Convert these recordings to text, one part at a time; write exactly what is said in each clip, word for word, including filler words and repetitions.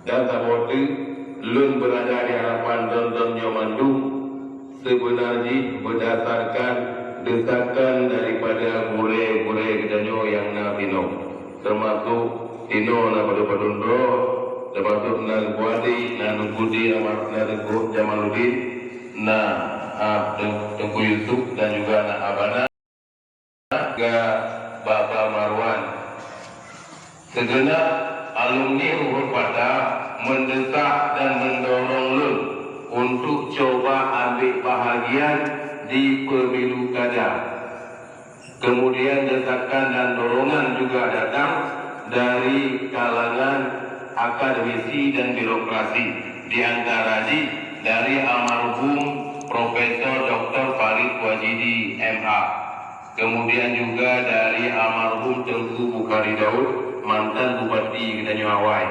Dan saboh teuk, lôn beurada di hadapan droeneuh nyoe mandum, seubeuna jih beurdasarkan desakan daripada gurée-gurée geutanyoe nyang na sinoe, teumasok sinoe na padub-padub droe, teumasok na Teungku Adi, na Teungku Di, na Teungku Jamaluddin, na, ah, Teungku Yusuf dan juga na Abana. Ga Baba Marwan. Segenap alumni Ruhut Patah mendesak dan mendorong lôn untuk coba ambil bahagian di pemilu kada. Kemudian desakan dan dorongan juga datang dari kalangan akademisi dan birokrasi, di antara jih dari almarhum Profesor Doktor Farid Wajidi, M A. Kemudian juga dari almarhum Teungku Bukhari Daud, mantan bupati geutanyoe awai.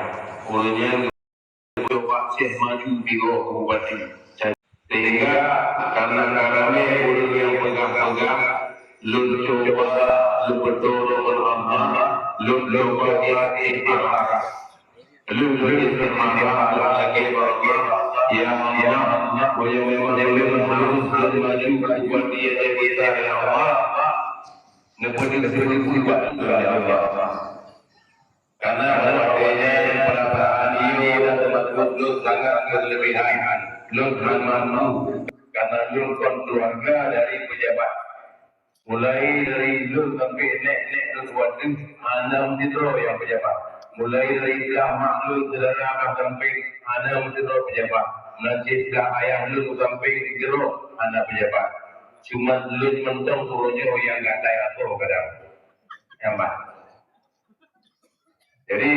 Ureueng nyan geucok bak Syekh Maju Biro Bupati. Sehingga karena ramé ureueng nyang peugah-peugah, lôn cuba lôn beutôi lôn Allah, lôn cuba ikhlas. Lôn, lôn istikharah, lôn lakée bak Allah, "Ya Allah, meunyoe memang ulôn harus lôn maju bupati Aceh Besar, ya Allah, neupeudeuh seumeubeuet bak lôn, ya Allah." Karena watée nyan peurasaan iyue dan teumakot lôn sangat keuleubehan. Lôn hana mampu, karena lôn kon keuluwarga dari peujabat. Mulai dari lôn sampoe nèk-nèk lôn watée hana meusidroe nyang peujabat. Mulai dari blah mak lôn syedara bah sampoe hana meusidroe peujabat. Meunan cit blah ayah lôn sampoe sidroe hana peujabat. Cuma lôn mantong uroe nyoe nyang gata asoe kadang. Nyang bah. Jadi,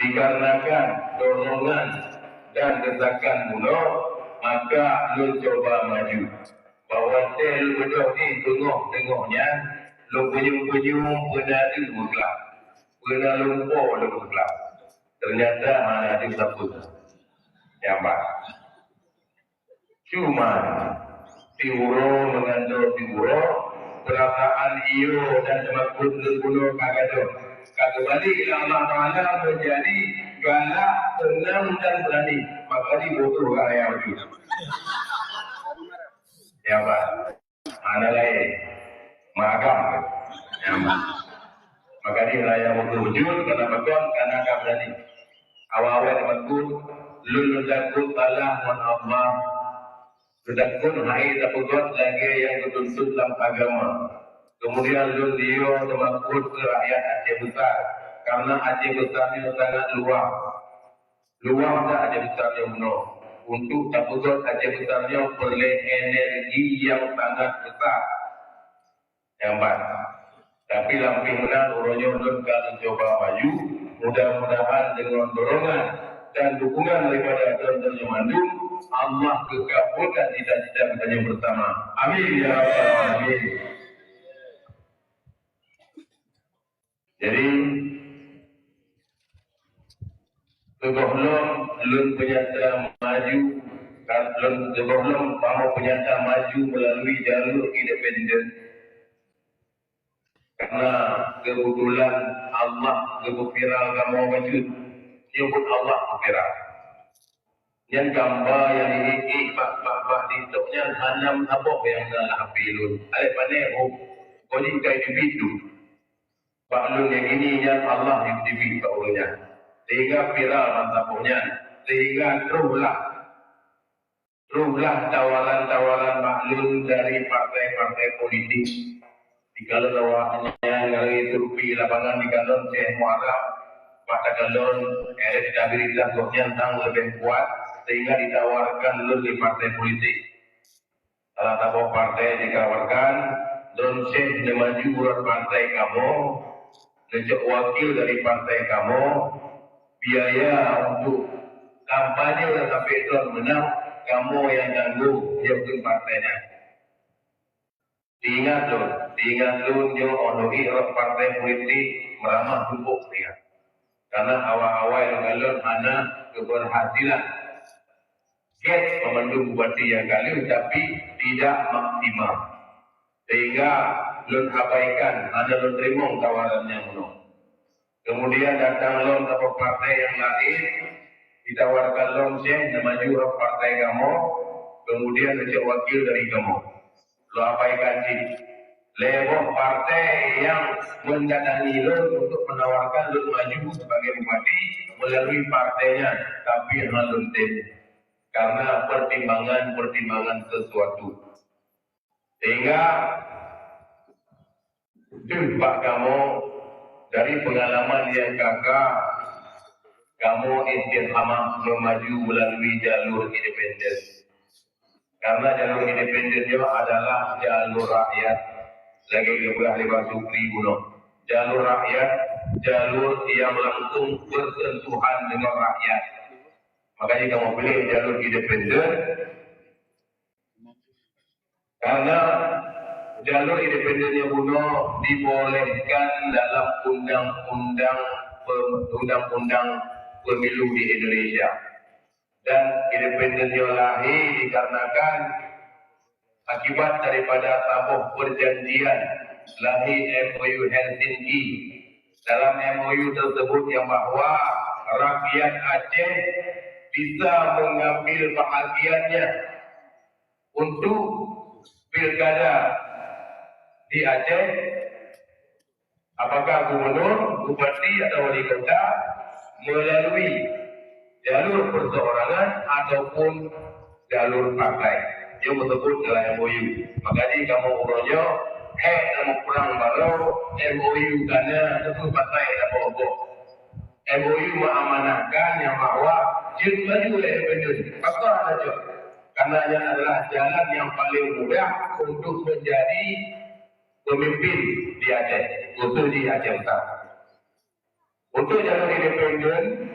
dikarenakan dorongan dan desakan bunoe, maka lôn cuba maju. Bak watée lôn beudôh di teungoh-teungoh nyan, lôn peunyum-peunyum peue na deuh meuglak, peue na lumpoe lôn meuglak. Teunyata hana deuh sapeue. Nyang bah. Cuma, siuroe meungantoe siuroe, peurasaan iyue dan teumakot lôn bunoe ka gadôh. Ka geubalik lé Allah Taala meujadi galak, seunang dan beurani. Maka di butoh raya bacut. Ya, bah. Hana laén. Meuagam. Ya, bah. Maka di raya butoh bacut, karena pakon, karena ka beurani. Awai-awai teumakot, lôn, lôn takot salah ngon Allah. Geutakot hai tapeugöt lagée nyang geutuntot lam agama. Keumudian lôn liyoe teumakot keu rakyat Aceh Besar, kareuna Aceh Besar nyoe sangat luwah. Luwah that Aceh Besar nyoe bunoe. Untuk tapeugöt Aceh Besar nyoe peureulée energi nyang sangat besar. Nyang ban. Tapi lam pih meunan uroe nyoe lôn ka lôn cuba maju, mudah-mudahan deungon dorongan dan dukungan daripada droeneuh mandum, Allah geukabulkan cita-cita geutanyoe bersama. Amin ya rabbal alamin. Jadi, sigohlom lôn peunyata maju, lôn sigohlom kamoe peunyata maju meulalu jalur independen. Karena keubeutulan Allah geupeuviral kamoe bacut. Nyoe buet Allah peuviral. Nyan gamba nyang jiék-ék bak, bak, bak TikTok nyan hana meusaboh nyang na lam H P lôn. Alèh pané, oh, kok jih ka jiteubiet tu. Bak lôn nyang ini nyan Allah nyang jiteubiet bak ureueng nyan. Sehingga viral ban saboh nyan. Sehingga troh lah. Troh lah tawaran-tawaran bak lôn dari partai-partai politik. Dikalon awak nyan ngon survei lapangan dikalon Syekh Muharram, bak takalon elektabilitas gobnyan sang leubeh kuat, sehingga ditawarkan lôn lé partai politik. Salah saboh partai ditawarkan, lôn Syekh neumaju rot partai kamoe, neucok wakil dari partai kamoe, biaya untuk kampanye sampai lôn meunang, kamoe nyang tanggong, nyoe kheun partai nyan. Teuingat lôn, teuingat lôn nyoe óh lheueh rot partai politik meuramah tumpôk teuingat. Karena awai-awai lôn kalon hana keubeurhasilan. Gét banmandum bupati nyang ka lheueh, tapi tidak maksimal. Sehingga lôn abaikan, hana lôn teurimong tawaran nyang bunoe. Kemudian datang lom saboh partai nyang laén, ditawarkan lom, "Syekh, neumaju rot partai kamoe, kemudian neucok wakil dari kamoe." Lôn abaikan cit. Lhée boh partai nyang mendatangi lôn untuk menawarkan lôn maju sebagai bupati melalui partai nyan, tapi hana lôn tem, karena pertimbangan-pertimbangan sesuatu. Sehingga deuh bak kamoe, dari pengalaman nyang ka-ka, kamoe istiqamah meumaju melalui jalur independen. Karena jalur independen nyoe adalah jalur rakyat. Lagée geupeugah lé Bang Sukri bunoe, jalur rakyat, jalur yang langsung bersentuhan dengan rakyat. Makanya kamoe pilih jalur independen, karena jalur independen nyang bunoe dibolehkan dalam undang-undang pem-, undang-undang pemilu di Indonesia. Dan independen nyoe lahé dikarenakan akibat daripada saboh perjanjian, lahé M O U Helsinki. Dalam M O U tersebut yang bahwa rakyat Aceh bisa mengambil bahagiannya untuk pilkada di Aceh, apakah gubernur, bupati atau wali kota, melalui jalur perseorangan ataupun jalur partai. Nyoe meuteubeuet dalam M O U. Maka jih kamoe uroe nyoe hék na muprang barô M O U kana teupeu partai na boh-boh. M O U meuamanahkan nyang bahwa jeuet maju lé independen. Pakon hana jeuet? Karena nyan adalah jalan yang paling mudah untuk menjadi pemimpin di Aceh, khusus di Aceh Besar. Untuk jalur independen,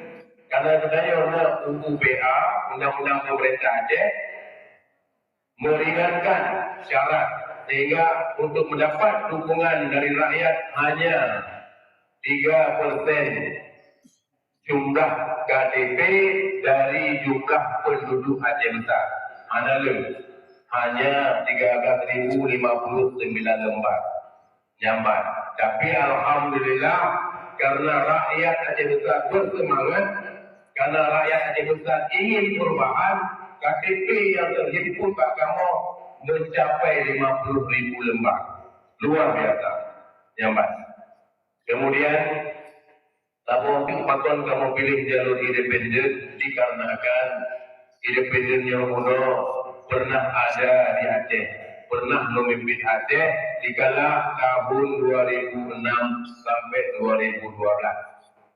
karena sebenarnya na U U P A, Undang-Undang Pemerintah Aceh, meringankan syarat sehingga untuk mendapat dukungan dari rakyat hanya tiga persen jumlah K T P dari jumlah penduduk Aceh Besar. Hana lé, hanya tiga belas ribu lima puluh sembilan lembar. Nyan ban. Tapi alhamdulillah, karena rakyat Aceh Besar bersemangat, karena rakyat Aceh Besar ingin perubahan, K T P yang terhimpun bak kamoe mencapai lima puluh ribu lembar. Luar biasa. Nyan ban. Kemudian, saboh teuk pakon kamoe pilih jalur independen, dikarenakan independen nyang bunoe pernah ada di Aceh, pernah memimpin Aceh dikala tahun dua ribu enam sampai dua ribu dua belas.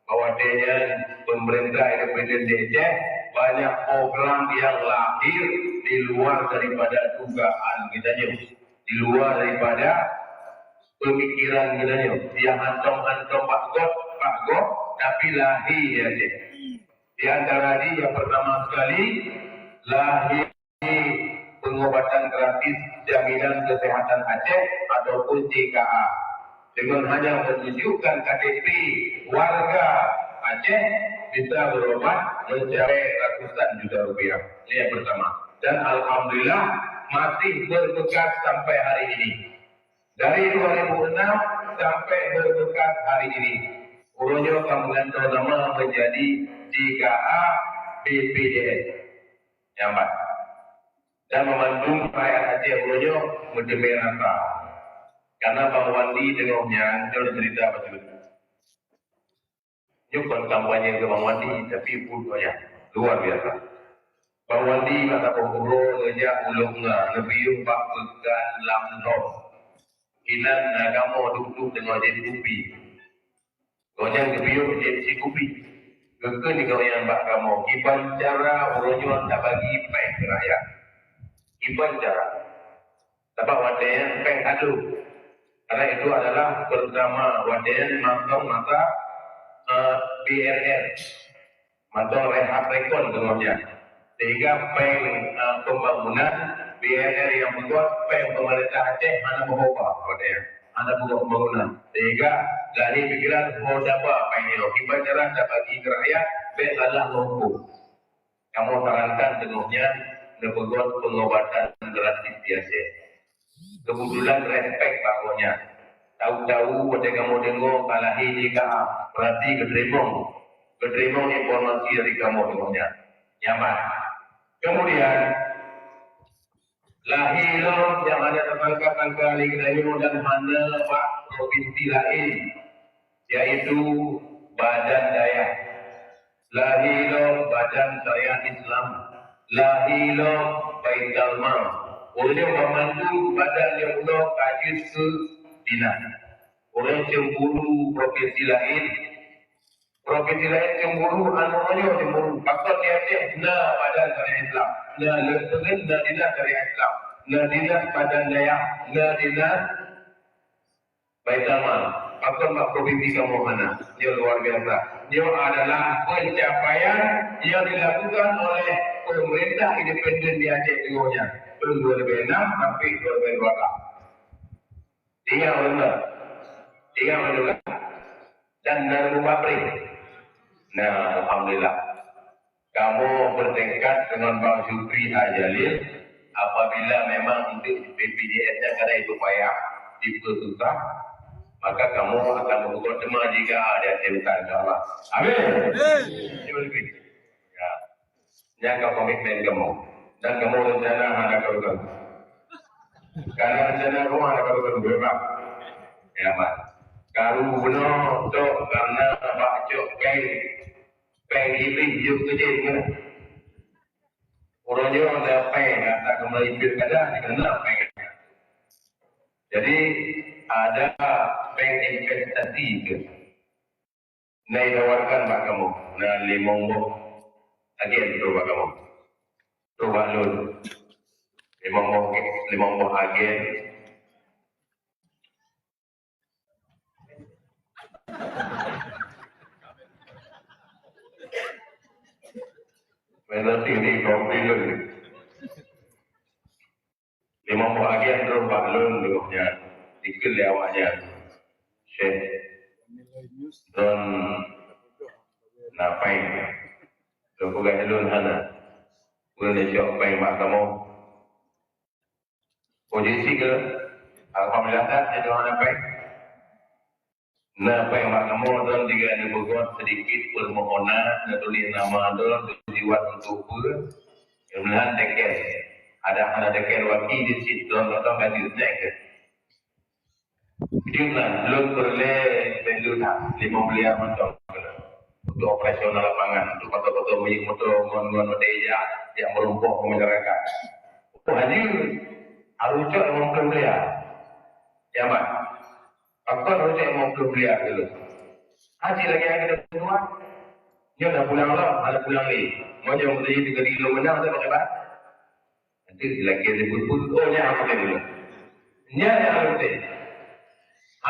Bak watée nyan, pemerintah independen di Aceh banyak program yang lahir di luar daripada dugaan geutanyoe, di luar daripada pemikiran geutanyoe, nyang hantom-hantom bak gob, bak gob, tapi lahé di Aceh. Di antara jih nyang pertama sekali, lahé pengobatan gratis Jaminan Kesehatan Aceh ataupun J K A, dengan hanya menunjukkan K T P warga Aceh bisa berobat mencapai ratusan juta rupiah. Ini yang pertama. Dan alhamdulillah masih berbekas sampai hari ini. Dari dua ribu enam sampai berbekas hari ini. Uroe nyoe ka meugantoe nama menjadi J K A B P J S. Nyan ban. Dan meumandum rakyat Aceh uroe nyoe meuteumé rasa. Karena Bang Wandi teungoh nyan, nyoe cerita bacut. Nyoe kon kampanye keu Bang Wandi, tapi buet wayang luar biasa. Bang Wandi bak saboh uroe neujak u Lok Nga, neupiôh bak peukan Lam Lhom. Inan na kamoe duek-duek teungoh jieb kupi. Gobnyan geupiôh jieb sie kupi. Geukheun gobnyan bak kamoe, "Kiban cara uroe nyoe tabagi péng keu rakyat? Kiban cara?" Sabab watée nyan péng ka lheueh. Karena itu adalah pertama watée nyan mantong masa, eh, B R R. Mantong rehab rekon teungoh nyan. Sehingga péng, eh, pembangunan B R R nyang peugot, péng pemerintah Aceh hana meuhoba watée nyan. Hana peugot pembangunan. Sehingga lahé pikiran, "Ho daba péng nyoe, kiban cara tabagi keu rakyat, bék salah meuhuköm." Kamoe sarankan teungoh nyan neupeugot pengobatan gratis di Aceh. Kebetulan respek bak gobnyan. Tahu-tahu watée kamoe deungoe ka lahé J K A, berarti geuteurimong, geuteurimong informasi dari kamoe deungoe nyan. Nyaman. Kemudian, lahé lom nyang hana teusangka-sangka lé geutanyoe dan hana bak provinsi laén, yaitu badan dayah. Lahé lom badan syariat Islam. Lahé lom Baitul Mal. Ureuëng banmandum badan nyang unoe ka jeuet keu dinas. Ureuëng cemburu provinsi laén. Provinsi laén cemburu, aneuk nyoe cemburu. Pakon di Aceh na badan syariat Islam, na leupeureun, na dinas syariat Islam, na dinas badan dayah, na dinas Baitul Mal. Pakon bak provinsi kamoe hana? Nyoe luar biasa. Nyoe adalah pencapaian yang dilakukan oleh pemerintah independen di Aceh Timur nyan. Tahun dua ribu enam sampai dua ribu dua belas. Ingat betul. Ingat betul. Dan dari Bupati. Nah, alhamdulillah. Kamoe bertekad dengan Bang Syukri Hajalil, apabila memang untuk B P J S nya kada itu payah, dipersusah, maka kamoe akan membuka tema jika ada cerita, insya Allah. Amin. Amin. Terima kasih. Ya. Nyan ka komitmen kamoe. Dan kamoe rencana hana karu-karu. Karena rencana kamoe hana karu-karu, memang. Ya, Mat. Karu bunoe tok karena bak cok péng. Péng Iblih jeuet keu jén. Uroe nyoe na péng, ata keumeuri pilkada, dikeuna péng. Jadi, ada péng investasi ke. Na ditawarkan bak kamoe, na limong boh agen trok bak kamoe. Trok bak lôn. Limong boh, limong boh agen. Berarti ni kau beli lôn. Limong boh agen droe bak lôn di gobnyan, dikeue lé awaknyan. Syekh Don na péng. Lôn peugah lôn hana. Ulôn cok péng bak kamoe. Posisi ke, alhamdulillah, that, itu hana péng. Na péng bak kamoe, don tiga neupeugöt sedikit permohonan, neutuléh nama don, tujuan untuk peue, mudah-mudahan deken. Ada hana deken waki di sit don, don ka jeuet nyan ke. Jeuet nan, lôn peureulée bak lôn limong miliar mantong. Untuk operasional lapangan, untuk koto-koto minyeuk moto ngon, ngon meudeh jak, jak meurumpok keu masyarakat. Oh, haji, harôh cok limong ploh miliar. Ya, Mat. Pakon harôh cok limong ploh miliar dulu. Haji lagèe nyang keuneuk tuan. Nyoe dah pulang lom, hana pulang lé. Meunyoe meuteujeuet keu lôn meunang, saya pakai bat. Nanti lagi ribut-ribut. Oh, nyan aku tadi. Nyan yang aku tadi.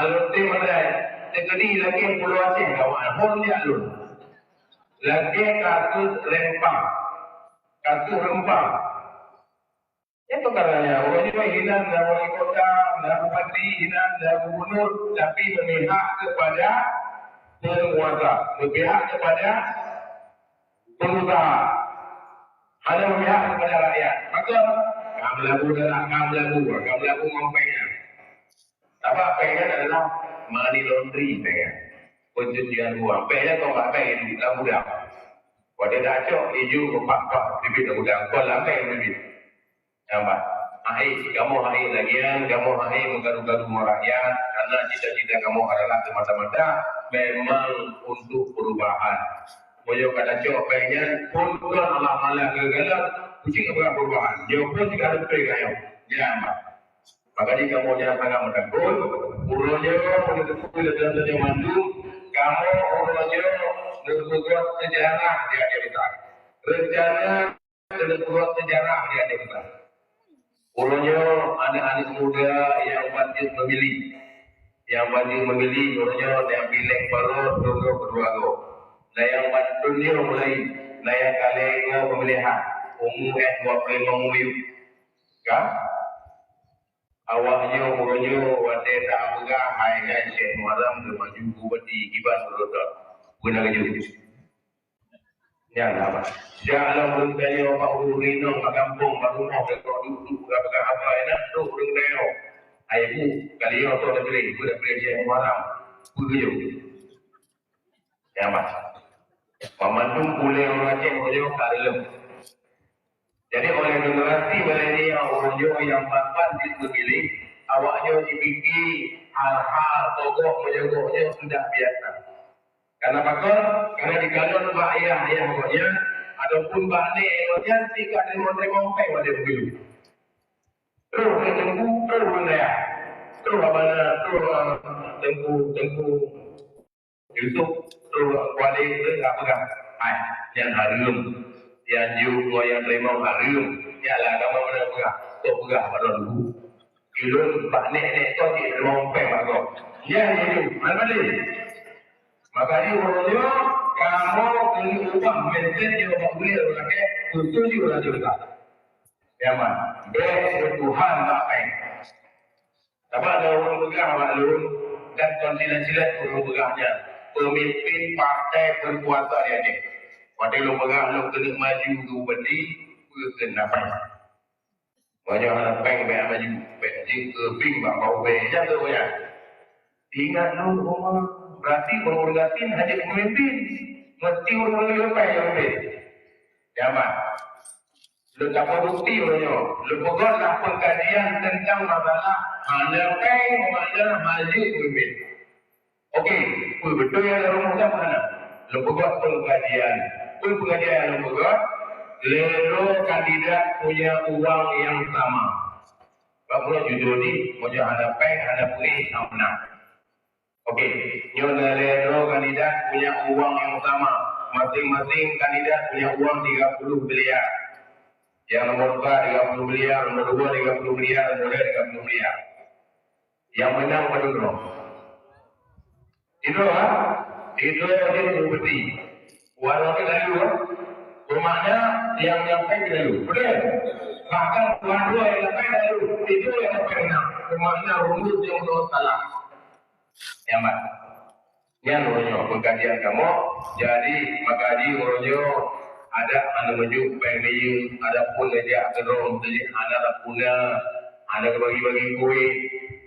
Alun teh madai. Teukeni lagi pulau Aceh kawan. Hon nyan lôn. Lagi kasus rempang. Kasus rempang. Itu karena orang itu hinan dan wali kota, dan bupati, hinan dan gubernur, tapi memihak kepada penguasa, memihak kepada pengusaha. Hana memihak kepada rakyat. Maka, ka meulabu dalam, ka meulabu, ka meulabu ngon péng nyan. Sabab péng nyan adalah money laundry péng nyan. Pencucian uang. Péng nyan kong bak bank itu, lam gudang. Watèe dak cok, iju, kepak-pak, bibit lam gudang. Kon lam bank bibit. Nyan bah. Hai, kamoe hai lagèe nyan, kamoe hai meugaru-garu ngon rakyat, karena cita-cita kamoe adalah semata-mata memang untuk perubahan. Meunyoe ka tacok péng nyan, phon kon Allah Taala geugalak, kucing peugah perubahan. Nyoe phon cit ka leupeh ka nyoe. Nyan bah. Maka di kamoe jangan sangat meutakot. Uroe nyoe, meunyoe teupeue lé dalam dunia mandum, kamoe uroe nyoe neupeugöt sejarah di Aceh Besar. Rencana keuneuk buat sejarah di Aceh Besar. Uroe nyoe aneuk-aneuk muda nyang banjeuet memilih, nyang banjeuet memilih uroe nyoe nyang piléh barô, dua keudua goe. Na nyang bantueng nyoe mulai, na nyang ka lhèe goe pemilihan, umu eh dua puluh lima umu. Ka? Awak nyoe uroe nyoe watèe tapeugah hai nyan Syekh Muharram geumaju bupati kiban uroe nyoe. Beuna keujeuet. Nyan haba. Jak lom ureueng tanyoe bak ureueng inong bak gampông, bak rumoh, bak duek-duek, bak peugah haba inan, trok ureueng tanyoe. Hai bu, kali nyoe toh negeri, bu negeri Aceh Muharram, bu geuyue. Ya, Mas. Pemandum puléng ureuëng Aceh meunyoe ka reuem. Jadi, oleh generasi milenial ureuëng nyoe nyang ban-ban jeuet meupiléh, awaknyoe jipike hal-hal togoh meunyoe nyoe sudah biasa. Karena pakon? Karena dikalon bak ayah-ayah gobnyan ataupun bak nek gobnyan, sika teurimong-teurimong péng watée pemilu. Troh keu teungku, troh keu dayah. Troh abana, troh, eh, teungku, teungku Yusuf, troh kuali, troh ka peugah. Hai, nyan hareuem. Nyang jeuet ngon nyang teurimong hareuem. Nyan lah agama beuna peugah. Toh peugah bak droe dulu. Ilôn bak nek-nek toh jiteurimong péng bak gob. Nyan jeuet. Hana padé. Maka di uroe nyoe, kamoe keuneuk ubah mindset nyoe bak ulée ureuëng lakée, khusos di ureuëng Aceh. Nyaman. Bèk meutuhan bak péng. Sabab na ureuëng peugah bak lôn, dan kon silat-silat ureuëng peugah nyan, peumimpin partai berkuasa di Aceh. Watée lôn peugah lôn keuneuk maju keu bupati, peue kheun na péng. Meunyoe hana péng, bèk maju, bèk jeuet keu bieng bak bak ubé, nyang keu nyan. Ingat lôn, Uma, berarti ureuëng gasien hana peumimpin. Mesti ureuëng-ureuëng leupah nyang mimpin. Nyaman. Lôn tapeureukti uroe nyoe, lôn peugöt lah pengkajian teuntang masalah hana péng, makna hana peumimpin. Oke, peue beutôi nyang na rumoh nyan hana? Lôn peugöt pengkajian. Peue pengkajian nyang lôn peugöt? Lhèe droe kandidat punya uang yang sama. Bak bunoe jujur jih, meunyoe hana péng, hana peue, hana meunang. Oke, nyoe na lhèe droe kandidat punya uang yang sama. Masing-masing kandidat punya uang tiga puluh miliar. Yang nomor empat tiga puluh miliar, nomor dua tiga puluh miliar, nomor tiga tiga puluh miliar. Yang menang padum droe? Sidroe, ha? Sidroe jadi bupati. Warong tu lalu, ha? Bermakna yang nyampai lalu. Betul? Bahkan tuan dua yang nyampai lalu, itu yang nyampai menang. Bermakna rumus yang menurut salah. Nyaman. Nyan uroe nyoe pengkajian kamoe. Jadi, maka di uroe nyoe adak hana meunyoe péng miyueb, adapun neujak keudroe, jadi hana tapuna, hana geubagi-bagi kueh,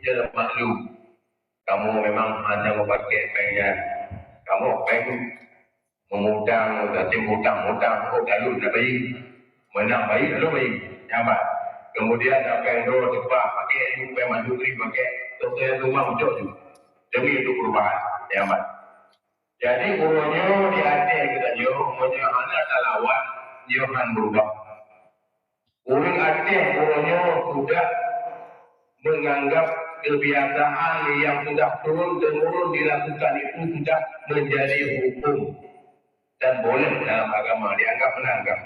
jadi maklum. Kamoe memang hana meupaké péng nyan. Kamoe péng meumutang, gasien mutang-mutang, oh, lalu na bayeue. Meunang bayeue, lalu bayeue. Nyaman. Kemudian, apa nyang droe teupah, pakai ilmu péng mandum ri pakai, toh saya rumah ucok tu. Demi untuk perubahan. Nyaman. Jadi, uroe nyoe di Aceh geutanyoe, meunyoe hana talawan, nyoe han berubah. Ureuëng Aceh uroe nyoe sudah menganggap kebiasaan yang sudah turun-temurun dilakukan itu sudah menjadi hukum dan boleh dalam agama, dianggap melanggar.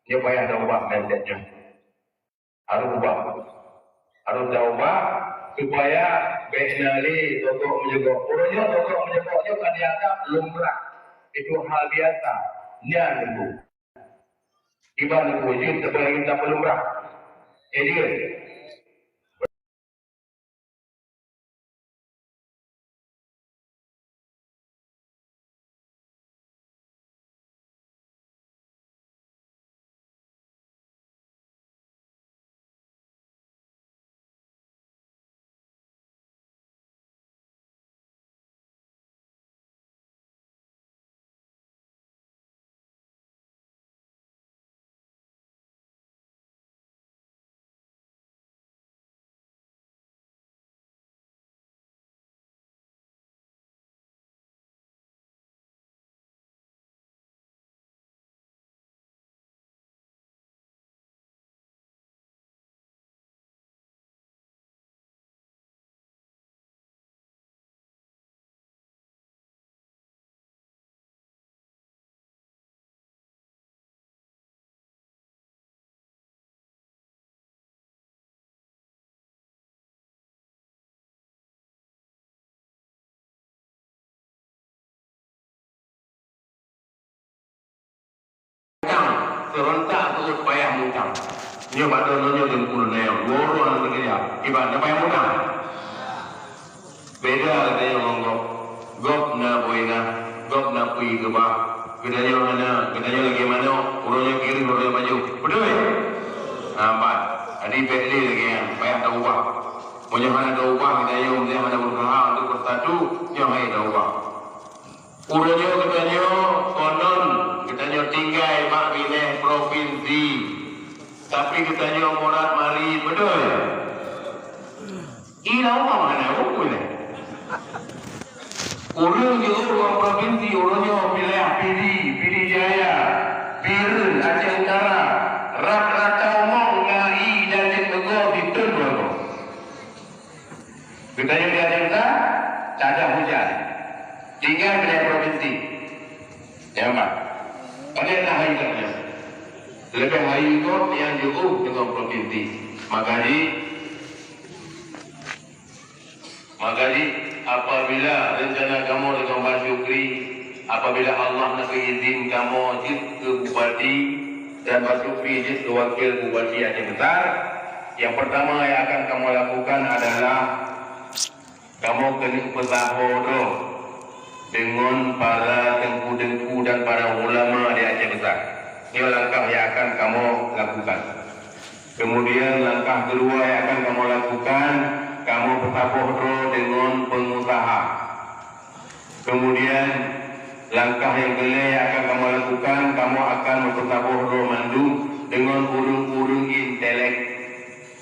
Nyoe payah taubah mindset nyoe. Harôh ubah. Harôh taubah supaya bèk na lé togoh meunyoe gob. Uroe nyoe togoh meunyoe gob nyoe ka dianggap lumrah. Itu hal biasa. Nyan tu. Iban Teungku jeuet teupeu lagèe tapeu lumrah. Eh, jeuet. Utang, seureuntak seuôt payah mutang. Nyoe bak droeneuh nyoe Teungku Lôn nyoe, guru aneuk teukeujab, kiban na payah mutang. Beda geutanyoe ngon gob. Gob na boh inah, gob na peue geuba. Geutanyoe hana, geutanyoe lagèe manok, uroe nyoe kireueng, uroe nyoe pajoh. Beutôi? Ha, ban. Jadi bèk lé lagèe nyan, payah taubah. Meunyoe hana taubah geutanyoe, meunyoe hana berusaha untuk bersatu, nyoe hai taubah. Uroe nyoe geutanyoe konon geutanyoe tinggai bak binéh provinsi, tapi geutanyoe murat marit, beutôi? Ila Allah hana buku nyan. Ureuëng jiôh ruang provinsi uroe nyoe wilayah Pidie, Pidie Jaya, Bireuen, Aceh Utara, rata-rata umong na i dan jeuet neugoe siton dua goe. Geutanyoe di Aceh Utara, tak ada hujan. Tinggai wilayah provinsi. Ya, Mak. Padahai na hai geutanyoe. Leubeh hai gob nyang jiôh deungon provinsi. Maka di Maka jih, apabila rencana kamoe deungon Bah Syukri, apabila Allah neubri izin kamoe jeuet keu bupati dan Bah Syukri jeuet keu wakil bupati Aceh Besar, nyang peurtama nyang akan kamoe lakukan adalah kamoe keuneuk peusaboh droe deungon para teungku-teungku dan para ulama di Aceh Besar. Nyoe langkah nyang akan kamoe lakukan. Kemudian langkah kedua yang akan kamoe lakukan, kamoe peusaboh droe deungon pengusaha. Kemudian langkah yang keulhèe yang akan kamoe lakukan, kamoe akan meupeusaboh droe mandum deungon ureuëng-ureuëng intelek,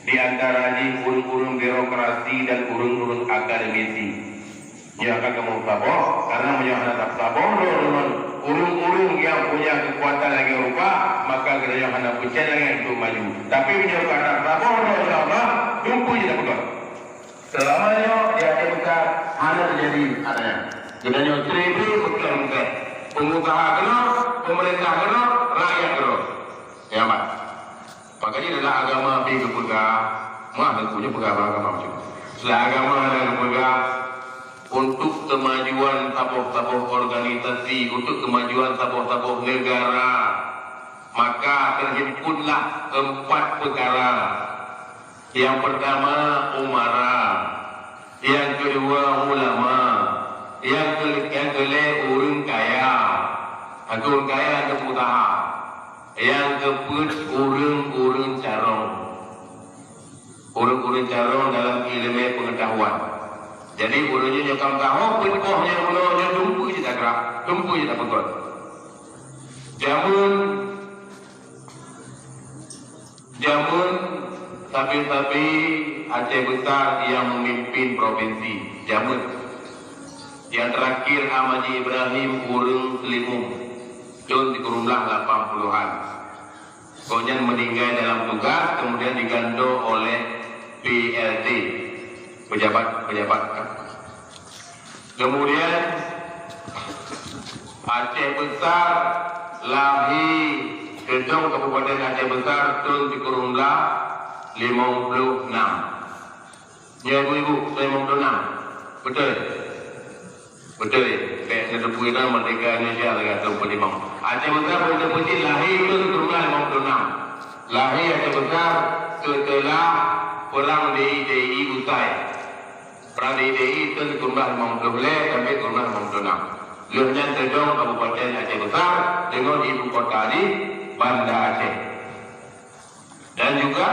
di antara jih ureuëng-ureuëng birokrasi dan ureuëng-ureuëng akademisi. Nyoe akan kamoe saboh, karena meunyoe hana tasaboh droe deungon ureuëng-ureuëng nyang punya keukuatan lagée rupa, maka geutanyoe hana peucaya lagée untuk maju. Tapi meunyoe ka tasaboh droe, insya Allah, dumpeue jeuet tapeugah. Seulama nyoe di Aceh Besar hana teujadi hana nyan. Geutanyoe cre-bre beutôi-beutôi. Pengusaha keudroe, pemerintah keudroe, rakyat keudroe. Ya, Mat. Makanya dalam agama pih geupeugah, mah leuku nyoe peugah bak agama macam tu. Dalam agama ada geupeugah, untuk kemajuan saboh-saboh organisasi, untuk kemajuan saboh-saboh negara, maka terhimpitlah empat perkara. Yang pertama, umara. Yang kedua, ulama. Yang ke-, yang keulhèe, ureuëng kaya. Atau ureuëng kaya atau pengusaha. Nyang keupeuet, ureuëng-ureuëng carông. Ureuëng-ureuëng carông dalam iéleumé peungeutahuan. Jadi, ureuëng nyoe nyang ka meukaho, peuet boh nyang uroe nyoe dumpeue jeuet tagrak, dumpeue jeuet tapeugöt. Jameun, jameun sabe-sabe Aceh Besar nyang meumimpin provinsi. Jameun. Nyang teurakhir, Ahmad Ibrahim, ureuëng Seulimum, thon sikureueng blah lapan puluhan. Gobnyan meuninggai dalam tugas, kemudian diganto oleh P L T, pejabat-pejabat. Kemudian, Aceh Besar lahé, Teudong Kabupaten Aceh Besar, thon sikureueng blah limong puluh enam. Nyoe ibu-ibu, thon limong puluh enam. Beutôi? Beutôi. Bèk neuteupeue na merdeka Indonesia lagèe thon peuet limong. Aceh Besar beutôi-beutôi lahé thon sikureueng blah limong puluh enam. Lahé Aceh Besar seuteulah Perang D I D I usai. Perang D I D I thon sikureueng blah limong puluh lhèe sampai sikureueng blah limong puluh enam. Lheueh nyan Teudong Kabupaten Aceh Besar deungon ibu kota di Banda Aceh. Dan juga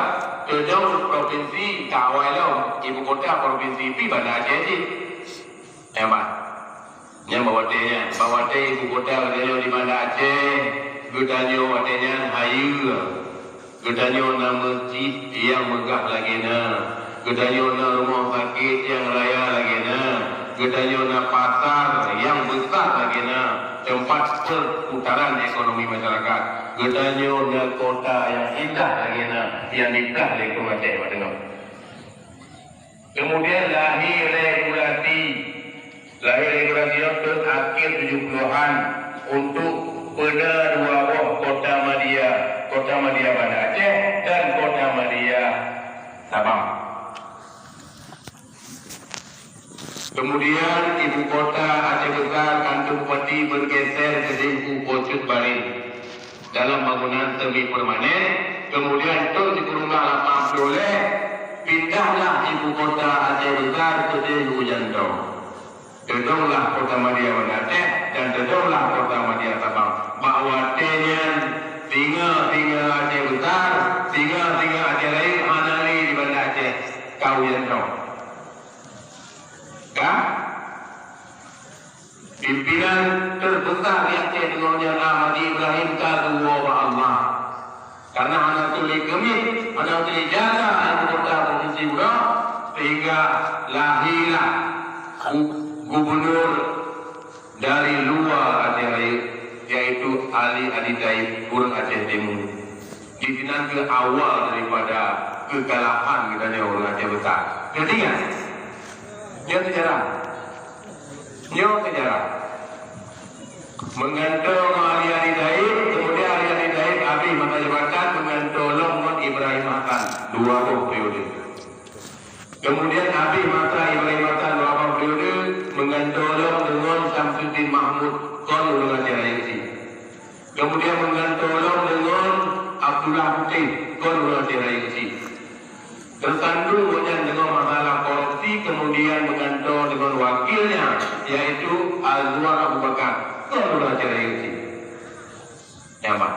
Teudong provinsi ka awai lom, ibu kota provinsi pih Banda Aceh cit. Hebat. Nyan bak watèe nyan, bak watèe ibu kota geutanyoe di Banda Aceh, geutanyoe watèe nyan hayeue. Geutanyoe na meuseujid nyang meugah lagèe na. Geutanyoe na rumoh sakét nyang raya lagèe na. Geutanyoe na pasar nyang besar lagèe na, teumpat perputaran ekonomi masyarakat. Geutanyoe na kota nyang indah lagèe na, nyang diplah lé Teungku Aceh bak teungoh. Kemudian lahé regulasi. Lahé regulasi nyoe thon akhé tujoh puluhan untuk peuna dua boh kota madya, kota madya Banda Aceh dan kota madya Sabang. Kemudian, ibu kota Aceh Besar, kantor bupati, bergeser keudéh u Po Cut Barit dalam bangunan semi permanen. Kemudian, thon sikureueng blah lapan puluh lhèe, pindahlah ibu kota Aceh Besar keudéh u Jantong. Teudonglah kota madya Banda Aceh dan teudonglah kota madya Sabang. Bak watèe nyan, singa-singa Aceh Besar, singa-singa Aceh laén hana lé di Banda Aceh, ka u Jantong. Nabi Ibrahim ka geuwoe bak Allah. Karena hana teuh lé keumiet, hana teuh lé jaga ibu kota provinsi bunoe, sehingga lahirlah gu-, gubernur dari luwa Aceh Rayeuk, yaitu Ali Adi Thaib, ureuëng Aceh Timu. Di sinan kheueh awal daripada keukalahan geutanyoe ureuëng Aceh Besar. Teuingat? Nyoe seujarah. Nyoe seujarah. Meugantoe ngon Ali Adi Thaib, kemudian Ali Adi Thaib habéh masa jabatan, meugantoe lom ngon Ibrahim Hasan, dua boh periode. Kemudian habéh masa Ibrahim Hasan dua boh periode, meugantoe lom deungon Syamsuddin Mahmud, kon ureuëng Aceh Rayeuk cit. Kemudian meugantoe lom deungon Abdullah Putéh, kon ureuëng Aceh Rayeuk cit. Teusandung gobnyan deungon masalah korupsi, kemudian meugantoe deungon wakilnya, yaitu Azwar Abu Bakar, kon ureuëng Aceh Rayeuk cit. Nyan ban.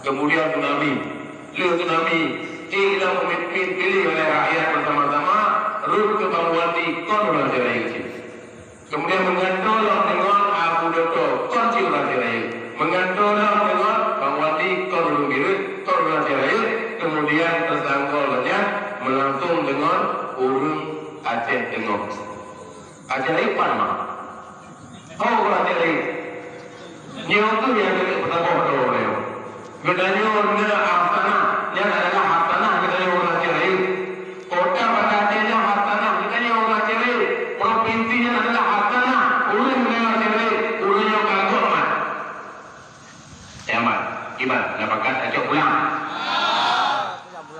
Kemudian tsunami. Lheueh tsunami, ék lom peumimpin piléh oleh rakyat bersama-sama, rhot keu Bang Wandi, kon ureuëng Aceh Rayeuk cit. Kemudian meugantoe lom deungon Abu Doto, kon cit ureuëng Aceh Rayeuk. Meugantoe lom deungon Bang Wandi, kon ureuëng Bireuen, kon ureuëng Aceh Rayeuk. Kemudian teusanggol lom nyan meulangsong deungon ureuëng Aceh Teungoh. Aceh Rayeuk pat ma? Ho ureuëng Aceh Rayeuk. Nyoe kheueh nyang keuneuk peusaboh droe nyoe. Geutanyoe na hasanah, nyan adalah hasanah geutanyoe ureuëng Aceh Rayeuk. Kota Banda Aceh nyan hasanah geutanyoe ureuëng Aceh Rayeuk. Provinsi nyan adalah hasanah ureuëng geutanyoe Aceh Rayeuk. Ureuëng nyoe ka gob mat. Nyan ban, kiban, na pakat tacok pulang.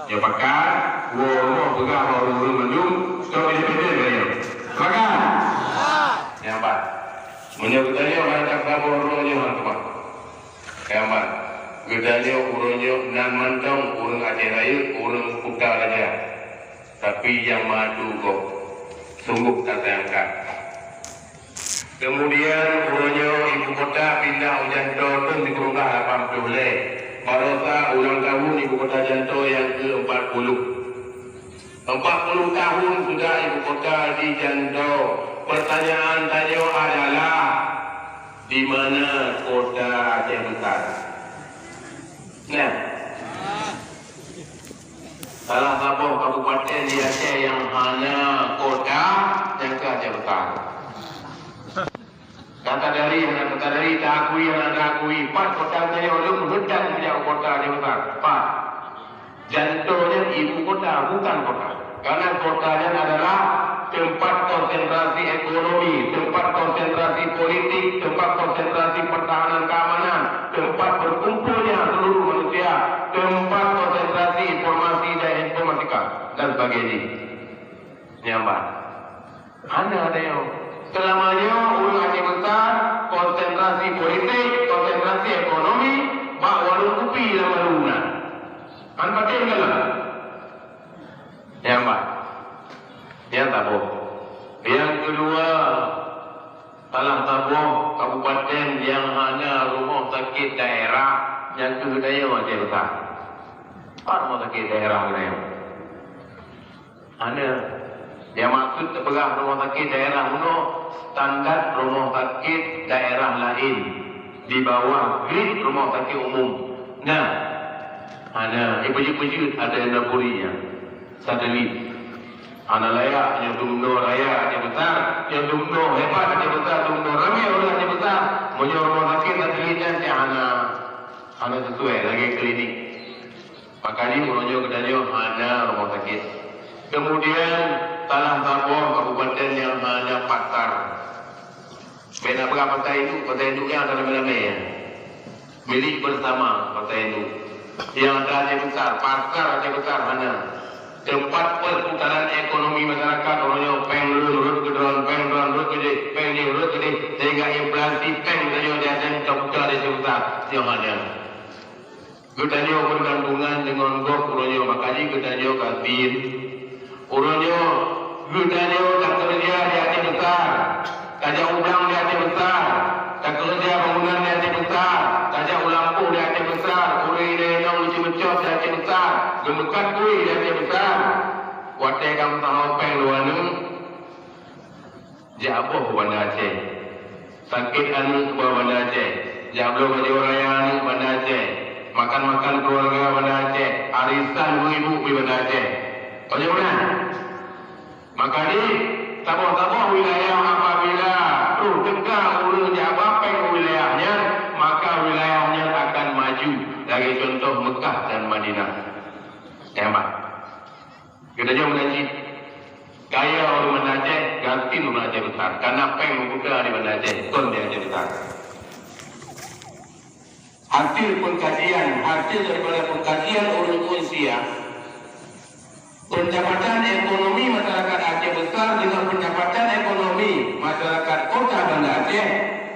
Nyoe pakat, woe rumoh peugah bak ureuëng-ureuëng mandum, stop independen geutanyoe. Pakat? Nyan ban. Meunyoe geutanyoe hana tasaboh droe nyoe hana teuma. Nyan ban. Geutanyoe uroe nyoe nan mantong ureuëng Aceh Rayeuk, ureuëng Kuta Raja. Tapi nyang madu gob, sungguh tasayangkan. Kemudian, uroe nyoe ibu kota pindah u Janto thôn sikureueng blah lapan ploh lhèe. Barosa ulang tahun ibu kota Janto nyang keu empat puluh. Empat puluh tahun sudah ibu kota di Janto. Pertanyaan tanyoe adalah, di mana kota Aceh Besar? Nah, salah saboh kabupaten di Aceh nyang hana kota, nyang keu Aceh Besar. Kata dari, kata dari, taakui, hana taakui, pat kota geutanyoe lôn meuheuet that meujak u kota Aceh Besar. Pat. Janto nyan ibu kota, bukan kota. Karena kota nyan adalah tempat konsentrasi ekonomi, tempat konsentrasi politik, tempat konsentrasi pertahanan keamanan, tempat berkumpulnya seluruh manusia, tempat konsentrasi informasi dan informatika, dan sebagainya. Nyan ban. Hana ada nyoe. Seulama nyoe ureuëng Aceh Besar, konsentrasi politik, konsentrasi ekonomi, bak warong kupi lam warong nan. Hana patéh galak. Nyan ban. Nyan saboh. Nyang keudua, salah saboh kabupaten nyang hana rumoh sakét daerah, nyan keuh geutanyoe Aceh Besar. Pat rumoh sakét daerah geutanyoe? Hana. Nyang maksud teupeugah rumoh sakét daerah bunoe, standar rumoh sakét daerah laén di bawah grade rumoh sakét umum. Nah, hana. Eh, peujeuet-peujeuet ada nyang naburi nyan. Satelit. Hana layak nyoe dumnoe raya Aceh Besar, nyoe dumnoe hebat Aceh Besar, dumnoe ramé ureuëng Aceh Besar. Meunyoe rumoh sakét satelit nyan cit hana, hana sesuai lagée klinik. Maka jih uroe nyoe geutanyoe hana rumoh sakét. Kemudian, salah saboh kabupaten nyang hana pasar. Bèk na peugah pasar induk, pasar induk nyan hana ramé-ramé nyan. Milik bersama pasar induk. Nyang ada Aceh Besar, pasar Aceh Besar hana. Tempat perputaran ekonomi masyarakat uroe nyoe, péng lôn rhot keu droen, péng droen rhot keu jih, péng jih rhot keu jih, sehingga inflasi péng geutanyoe di Aceh buta-buta di Aceh Besar. Nyoe hana. Geutanyoe beugantungan deungon gob uroe nyoe, maka jih geutanyoe gasien. Uroe nyoe, geutanyoe takeureuja di Aceh Besar, tajak u blang di Aceh Besar, takeureuja bangunan di Aceh Besar, tajak u lampôh di Aceh Besar, ureuëng inong geuceumeukot di Aceh Besar, geumeukat kui di Aceh Besar. Watée ka meusaho péng luwa nyoe, jak boh u Banda Aceh. Sakét aneuëk bak Banda Aceh. Jabloe bajèe raya aneuk Banda Aceh, makan-makan keluarga Banda Aceh, arisan ibu-ibu di Banda Aceh. Bagaimana? Maka di saboh-saboh wilayah apabila troh teuka ureueng jak ba péng u wilayah nyan, maka wilayah nyan akan maju. Lagèe contoh Meukah dan Madinah. Hebat. Geutanyoe meunan cit. Kaya ureueng Banda Aceh, gasien ureueng Aceh Besar. Karena péng meupeugah di Banda Aceh, kon di Aceh Besar. Hasil pengkajian, hasil daripada pengkajian ureueng U N S I A, pendapatan ekonomi masyarakat Aceh Besar dengan pendapatan ekonomi masyarakat kota Banda Aceh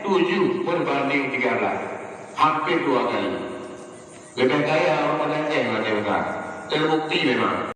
tujuh berbanding tiga belas. Hampir dua kali. Lebih kaya ureueng Banda Aceh, Aceh Besar. Terbukti memang.